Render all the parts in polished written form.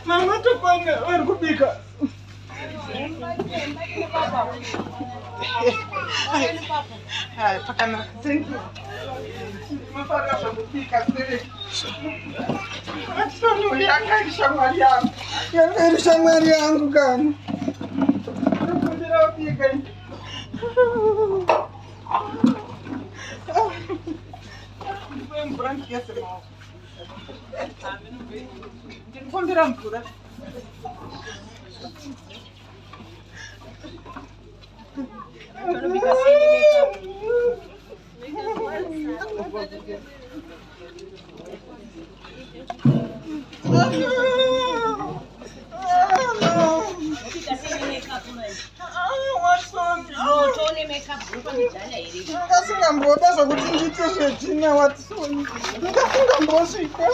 Mama tokwana vari kubika. Pakanaka. Thank you. Munofanira zvekubika stereki. Watson yanga iri shamwari yangu. Yanga iri shamwari yangu kani. Ndokumbira kubika. Mvura ndigeze maoko. Ndikumbira mvura. Ndingasingamboda zvokuti ndiite zvedhina Watson. Ndingasingambosvika.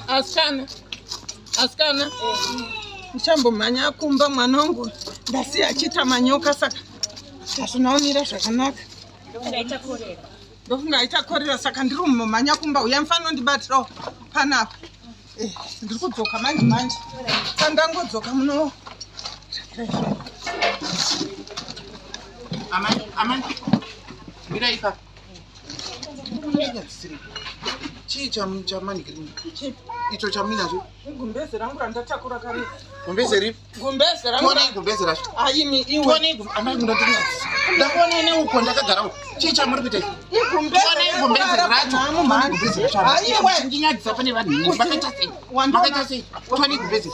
Asikana, asikana, ndichambomhanya kumba mwana wangu ndasiya achiita manyoka saka hazvina kumira zvakanaka. Ndofunga aita korera saka ndiri kumomhanya kumba uya mufanira kundibatirawo panapa. Eh, ndiri kudzoka manje manje. Sandangodzoka muno. Amai, amai. Mira ipa. Chii chamanikiri? Icho chamuinacho? Gumbeze rangu randatakura kare. Gumbeze ripi? Gumbeze rangu. Tonei gumbeze racho. Aimi iwe. Tonei amai munondinyadzisa. Ndakuona ine uko ndakagara uko. Chii chamuri kuita? Igumbeze gumbeze racho. Gumbeze racho. Aiwe. Ndinyadzisa pane vanhu. Makaita sei? Makaita sei? Tonei gumbeze.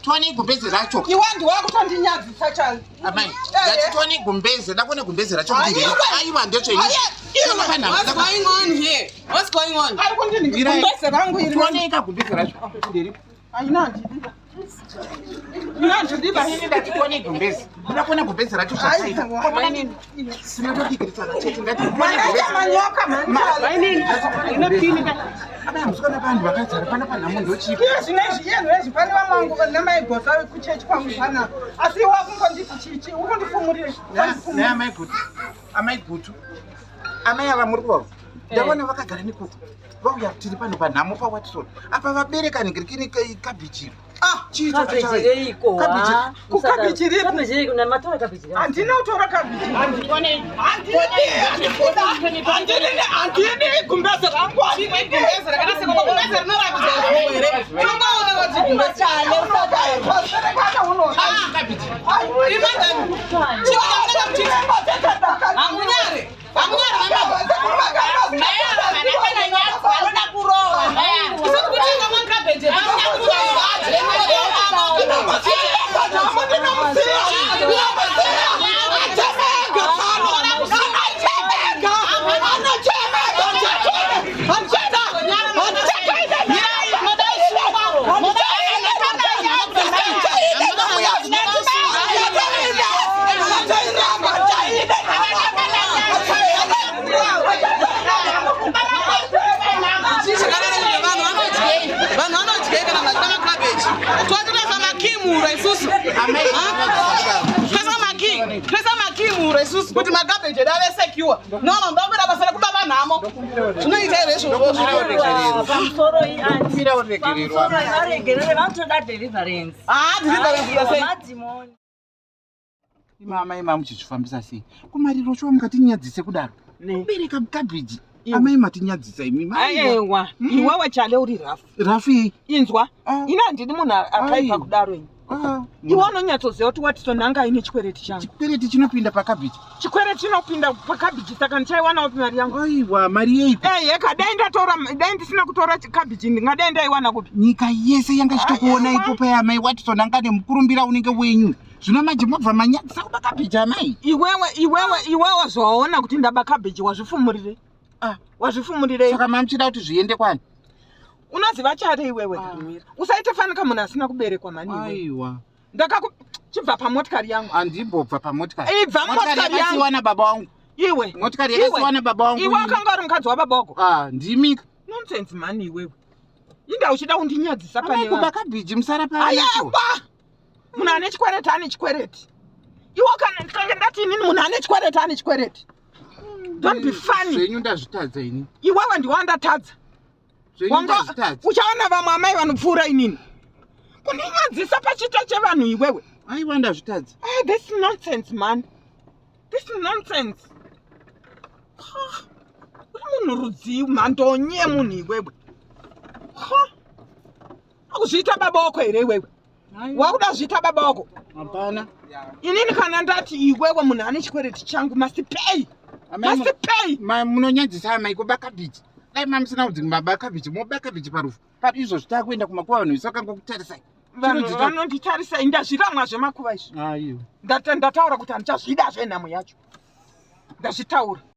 Tonei gumbeze racho. Iwe ndiwe wakutondinyadzisa chani. Amai, ndati tonei gumbeze. Ndakuona gumbeze racho. Aiwa ndeche. What's going on here? What's going on? Ari kundini gumbeze rangu iri. Tonei ka gumbeze racho. Nderipi? Aina handidi. Ina handidi ba. Ini ndati tonei gumbeze. Ndakuona gumbeze racho zvakaita. Tinotodikirisana chete ndati Makaita manyoka mani. Amai vanhu vakazara pana panhamo ndochipo. Iye zvinezvi iye zvinezvi pane vamwe vangu namai Gosa kuchechi kwangu panapa. Asi iwe wakungonditi chichi ukundifumurire. Naye amai Gutu. Amai Gutu. Amai ava muri kuvava. Ndaona vakagara nekoko. Vauya tiri pano panhamo paWatson. Apa vabereka ningirikini kabhichiro. Ah, Chii Kabheji reiko? Kukabichi ripi? Kabheji reiko? Namatora kabheji reiko. Handina kutora kabhichi. Handidi. Handidi. Handidi gumbeze rangu. Handidi. Gumbeze rakanaka gumbeze rinoratidza here? Tongoona kuti gumbeze. Chale usadaro. Paserekana unoona. Imagine. Chii chamunenge muchiita? Hamunyare. Hamunyare mama. Maya vana kana nyadzi vanoda kurohwa. Isati kutenga makabeji vanoda kurohwa. Vanhu vanodyei kana vachida makabeji? Totoisa makimuro isusu. Toisa maki, toisa makimuro isusu kuti makabeji edu ave secure. No, no, ndokuita basa rekuba vanhamo. Zvinoita here izvozvo? Pamusoro iyi aunty. Kumbira uregerero. Pamusoro iyi varegerere vanotoda deliverance. Ah, deliverance sei? Madhimoni. Imi amai mamuchizvifambisa sei? Kumariro shuwa mukatinyadzise kudaro. Kubereka kabhiji. Amai matinyadzisa imi. Aiwa, iwewe chale uri rafu. Rafu iyi. Inzwa, Ah. ina handidi munhu akaipa Aiwa. kudaro ini. Ah, Iwe unonyatsoziva kuti Watson anga aine chikwereti changu. Chikwereti chinopinda pakabhichi? Chikwereti chinopinda pakabhichi, saka ndichaiwanawo pi mari yangu? Aiwa, mari yeiko? Eheka, dai ndatora, dai ndisina kutora kabhichi, ndingadai ndaiwana kupi? Nyika yese yanga ichitokuona Aiwa. ipo paya, amai Watson anga nemukurumbira unenge wenyu. Zvino manje mobva manyadzisa kuba kabhichi, amai. Iwewe, iwewe, iwewe, zvawaona kuti ndaba kabhichi, wazvifumurirei? Ah. Wazvifumurirei? Saka mamuchida kuti zviende kwani? Unoziva chare iwewe. Ah. Usaite fanika munhu asina kuberekwa mani iwewe. Aiwa. Ndakaku chibva pamotikari yangu. Handimbobva pamotikari. Ibva Motikari mumotikari yangu. yakasiwa nababa wangu. Iwe. Motikari yakasiwa nababa wangu. Iwe wakanga uri mukadzi wababa wako. Ah, ndimika. Nonsense mani iwewe. Inda uchida kundinyadzisa Amai, pane kuba vanhu. kabhichi musara panacho. Ayaba! Munhu ane chikwereti ane chikwereti. Iwe kana ndikange ndati inini munhu ane chikwereti ane chikwereti. Don't be funny. Zvenyu ndazvitadza ini. Iwewe ndiwe wandatadza. Zvenyu Wanga ndazvitadza. uchaona vamwe amai vanopfuura inini. Kundinyadzisa pachita chevanhu iwewe. Aiwa, ndazvitadza. Ah, this nonsense, man. This nonsense. Ah, uri munhu rudzii, mhandonyi yemunhu iwewe? Ha! Akuzviita baba wako here iwewe? Wakuda kuzviita baba wako? Hapana. Inini kana ndati iwewe munhu ane chikwereti changu must pay. Amai, Must pay. Munonyadzisa amai, kuba kabhichi. Dai mamusina kuti maba kabhichi, moba kabhichi parufu. Papi izvozvi takuenda kumakuva, vanhu vese vakangokutarisai. Vanhu Chinodzidza- vanonditarisa, ndazviramwa zvemakuva izvi. Aiwa. Ndataura kuti handichazvida zvenhamo yacho. Ndazvitaura.